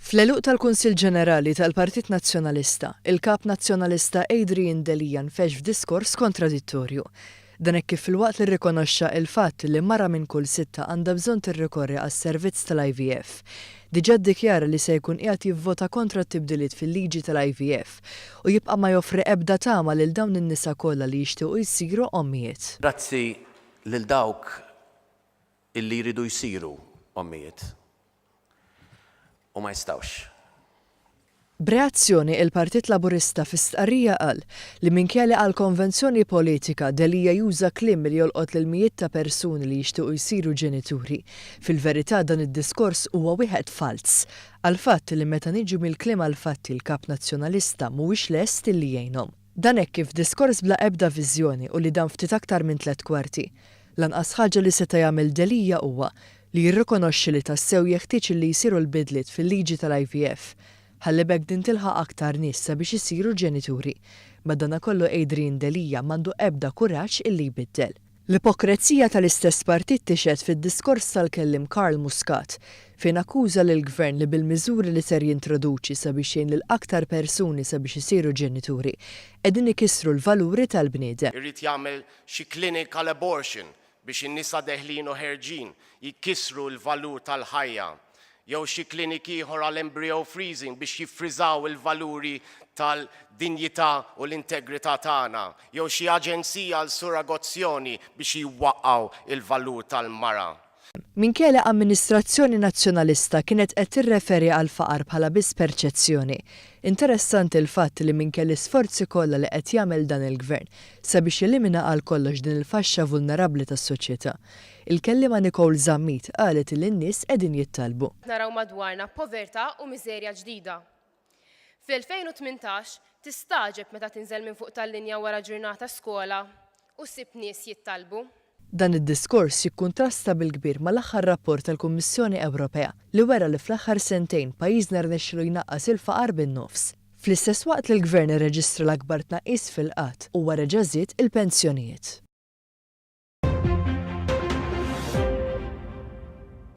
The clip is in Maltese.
Fl-għeluq tal-Kunsill Ġenerali tal-Partit Nazzjonalista, il-Kap Nazzjonalista Adrian Delia nfexx f'diskors kontradittorju. Dan hekk kif filwaqt li rrikonoxxa il-fatt li mara minn kull sitta għandha bżonn tirrikorri għas-servizz tal-IVF, diġà ddikjara li se jkun qiegħed jivvota kontra t-tibdiliet fil-liġi tal-IVF u jibqa' ma joffri ebda tama lil dawn in-nisa kollha li jixtiequ jsiru ommijiet. Grazzi lil dawk illi jridu jsiru ommijiet. U ma jistgħux. B'reazzjoni, il-Partit Laburista fi stqarrija qal li minkejja li għall-konvenzjoni politika Delia juża kliem li jolqot lil mijiet ta' persuni li jixtiequ jsiru ġenituri, fil-verità dan id-diskors huwa wieħed falz għall-fatt li meta niġu mill-kliem għall-fatti l-Kap Nazzjonalista mhuwiex lest illi jgħinhom. Dan hekk kif diskors bla ebda viżjoni u li dam ftit aktar minn tlett kwarti. L-anqas ħaġa li seta' jagħmel Delia huwa li jirrikonoxxi li tassew jeħtieġ illi jsiru l-bidliet fil-liġi tal-IVF ħalli b'hekk din tilħaq aktar nies sabiex isiru ġenituri. Madanakollu Adrian Delia m'għandu ebda kuraġġ illi jbiddel. L-ipokrezija tal-istess partit tixhed fid-diskors tal-kelliem Karl Muscat, fejn akkuża lill-Gvern li bil-miżuri li ser jintroduċi sabiex jgħin lil aktar persuni sabiex isiru ġenituri, qegħdin ikissru l-valuri tal-bniedem. Irid jagħmel xi clinic għal abortion biex in-nisa deħlin u ħerġin jkissru l-valur tal-ħajja jew xi clinic ieħor għal embryo freezing biex jiffriżaw il-valuri tal-dinjità u l-integrità tagħna, jew xi aġenzija għal surrogazzjoni biex jwaqqgħu il-valur tal-mara. Minkejja li amministrazzjoni Nazzjonalista kienet qed tirreferi għall-faqar bħala biss perċezzjoni, interessanti l-fatt li minkejja l-isforzi kollha li qed jagħmel dan il-Gvern sabiex jelimina għal kollox din il-faxxa vulnerabbli tas-soċjetà, Il-kelliema Nicole Zammit qalet li n-nies qegħdin jittallbu. Naraw madwarna povertà u miżerja ġdida. Fl-2018 tistagħġeb meta tinżel minn fuq tal-linja wara ġurnata skola u ssib nies jittallbu. Dan id-diskors jikkuntrasta bil-kbir mal-aħħar rapport tal-Kummissjoni Ewropea li wera li fl-aħħar sentejn pajjiżna rnexxielu jnaqqas il-faqar bin-nofs. Fl-istess waqt li l-Gvern irreġistra l-akbar tnaqqis fil-qgħad, huwa reġa' żied il-pensjonijiet.